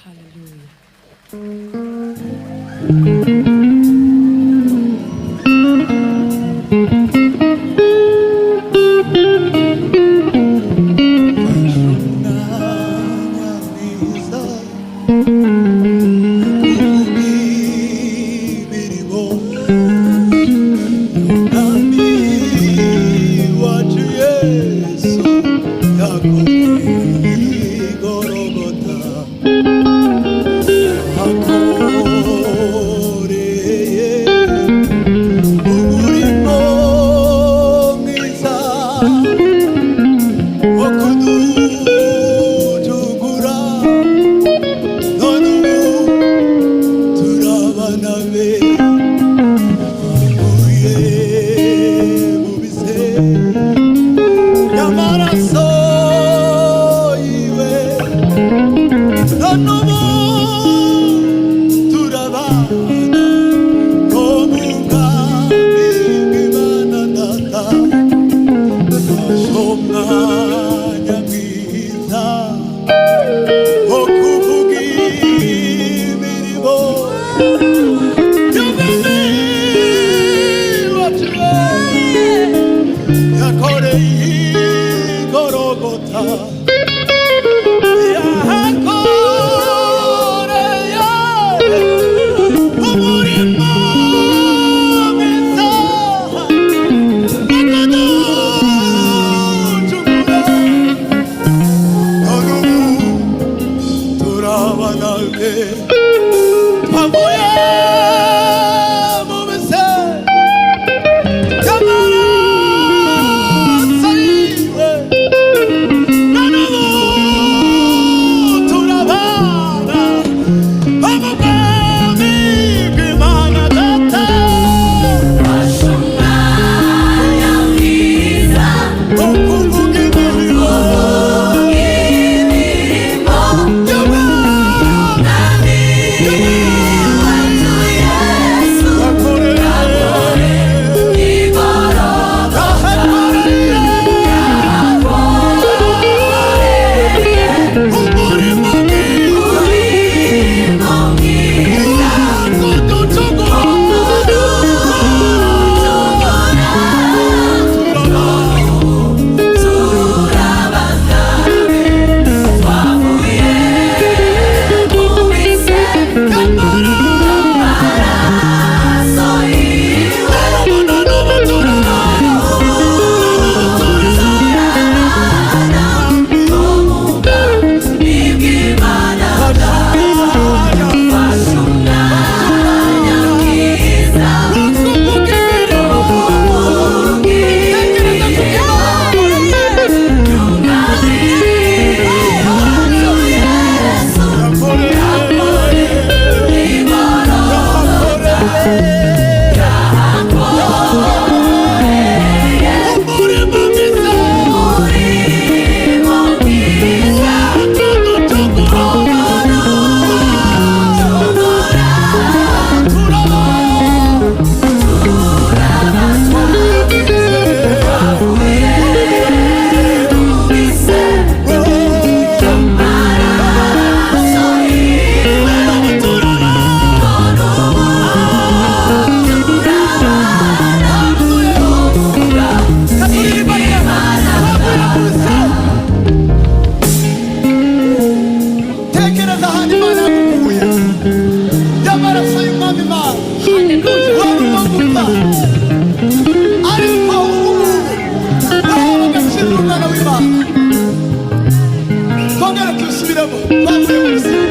Hallelujah. Mwiza imirimo y'Umwami wacu Yesu yakoreye i Gologota, akoreye umurimo mwiza wo kuducungura, none ubu turabana be bavuye mu bise y'amaraso yiwe, none ubu turabana bo mu bwami bw'Imana Data. Umwanya mwiza wo kuvuga imirimo y'Umwami wacu yakoreye i Gologota, yahakoreye umurimo mwiza wo kuducungura, none ubu turabana be twavuye mu bise y'amaraso yiwe, none ubu turabana bo mu bwami bw'Imana Data. Umwanya mwiza wo kuvuga imirimo imirimo y'Umwami wacu Yesu yakoreye i Gologota, yahakoreye umurimo mwiza umurimo mwiza kuducungura. Turabana be twavuye mu bise y'amaraso yiwe, turabana bo mu bwami bw'Imana Data. Fashe umwanya mwiza Kuvuga imirimo y'Umwami wacu Yesu i Gologota, yahakoreye umurimo mwiza umurimo mwiza kuducungura. kuducungura. Twavuye mu bise y'amaraso yiwe, none ubu turabana bo mu bwami bw'Imana Data. Tekereza ahantu Imana yagukuye y'amaraso y'Umwami Imana. Wari uwo gupfa, ariko ubu ngubu wahawe agaciro n'Umwana w'Imana. Twongere tubisubiremo: twavuye mu buzima.